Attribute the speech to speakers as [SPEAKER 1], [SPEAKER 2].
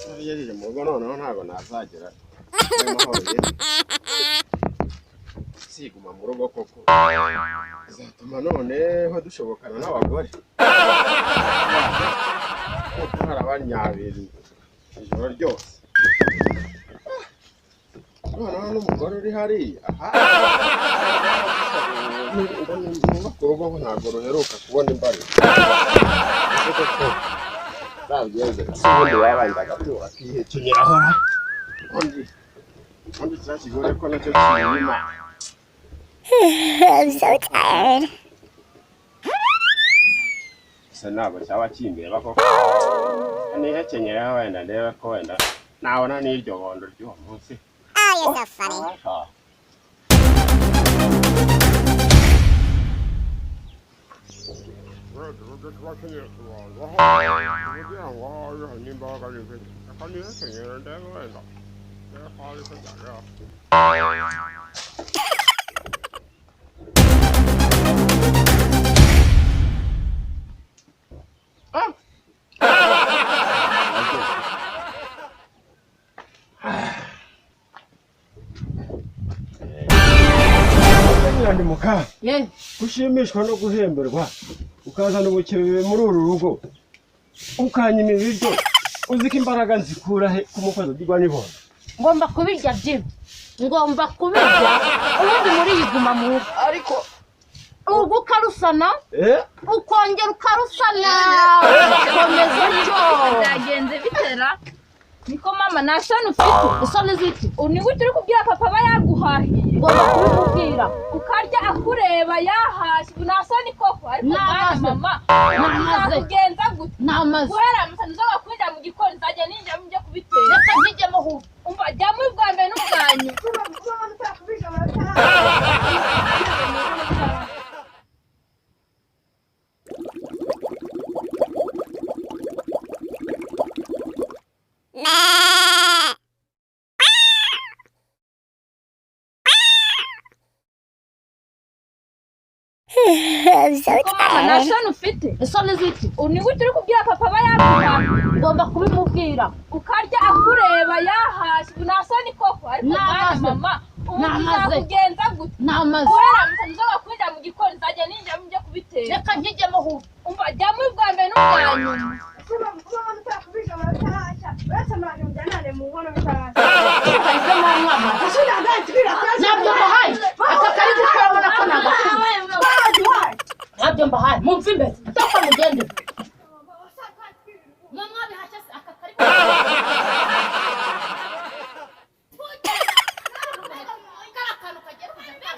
[SPEAKER 1] Nabigejeje mu rugo noneho ntabwo nazagera amahoro ye. Siguma mu rugo koko bizatuma noneho dushobokana n'abagore, kuko hari abanyabiri ijoro ryose. Noneho n'umugore uri hariya, aha ku rugo ntabwo ruheruka kubona imbariro. Ese koko zabigeze se? Ubundi wabanza agatura akihekenyeraho, ubundi kiriya kigore ko nacyo kinyuma.
[SPEAKER 2] I'm so tired.
[SPEAKER 1] Gusa ntabwo cyaba kindeba koko. Nihekenyereho wenda ndebe ko wenda nabona n'iryo bondo ry'uwo munsi.
[SPEAKER 2] Oh, you're so funny.
[SPEAKER 1] Ah. Kugira ngo n'imbaraga zifite, reka nihekenyere ndebe wenda ndebe ko hari icyo byageraho. Nyirandimuka,
[SPEAKER 3] Ye.
[SPEAKER 1] ushimishwa no guhemberwa ukazana ubukebe muri uru rugo, ukanyima ibiryo. Uzi ko imbaraga nzikura he ku mukozi ugirwa n'ibondo?
[SPEAKER 3] Ngomba kubirya byiwe, ngomba kubirya. Ubundi muri iyi guma mu rugo,
[SPEAKER 4] ariko
[SPEAKER 3] urugo ukarusana,
[SPEAKER 1] eh
[SPEAKER 3] ukongera ukarusana, ugakomeza utyo.
[SPEAKER 5] Byagenze bitera niko mama, nta soni ufite?
[SPEAKER 3] Isoni ziki?
[SPEAKER 5] Ni gute uri kubwira papa aba yaguhahiye?
[SPEAKER 3] Ngomba kubimubwira.
[SPEAKER 5] Ukarya akureba yahashye, ubu nta soni koko? Ariko mwana,
[SPEAKER 3] Namaze.
[SPEAKER 5] mama,
[SPEAKER 3] Namaze.
[SPEAKER 5] uzakugenza gute?
[SPEAKER 3] Namaze.
[SPEAKER 5] Guhera musanze uza kwinjira mu gikoni, nzajya ninjiramo njye kubitera.
[SPEAKER 3] Reka nkijyemo ahubwo.
[SPEAKER 5] Umva, jyamo ubwa mbere n'ubwa nyuma.
[SPEAKER 2] I'm so
[SPEAKER 5] Ko mama, nta
[SPEAKER 2] tired.
[SPEAKER 5] soni ufite?
[SPEAKER 3] Isoni ziki?
[SPEAKER 5] Ni gute uri kubwira papa aba yaguhahiye?
[SPEAKER 3] Ngomba kubimubwira.
[SPEAKER 5] Ukarya akureba yahashye, ubu nta soni koko? Ariko mwana,
[SPEAKER 3] Namaze.
[SPEAKER 5] mama, ubu
[SPEAKER 3] Namaze.
[SPEAKER 5] uzakugenza gute?
[SPEAKER 3] Namaze.
[SPEAKER 5] Guhera musanze uza kwinjira mu gikoni, nzajya ninjiramo njye kubitera.
[SPEAKER 3] Reka nkijyemo ahubwo.
[SPEAKER 5] Umva, jyamo ubwa mbere n'ubwa nyuma.
[SPEAKER 3] Ibyo mwana, ntabyo mbahaye. Aka kari gukuramo nako nagakuru. Ntabyo mbahaye, mumve imbere, utapfa mugende. Mama, bihashye se aka kari? Kariya kantu kagiye kujya.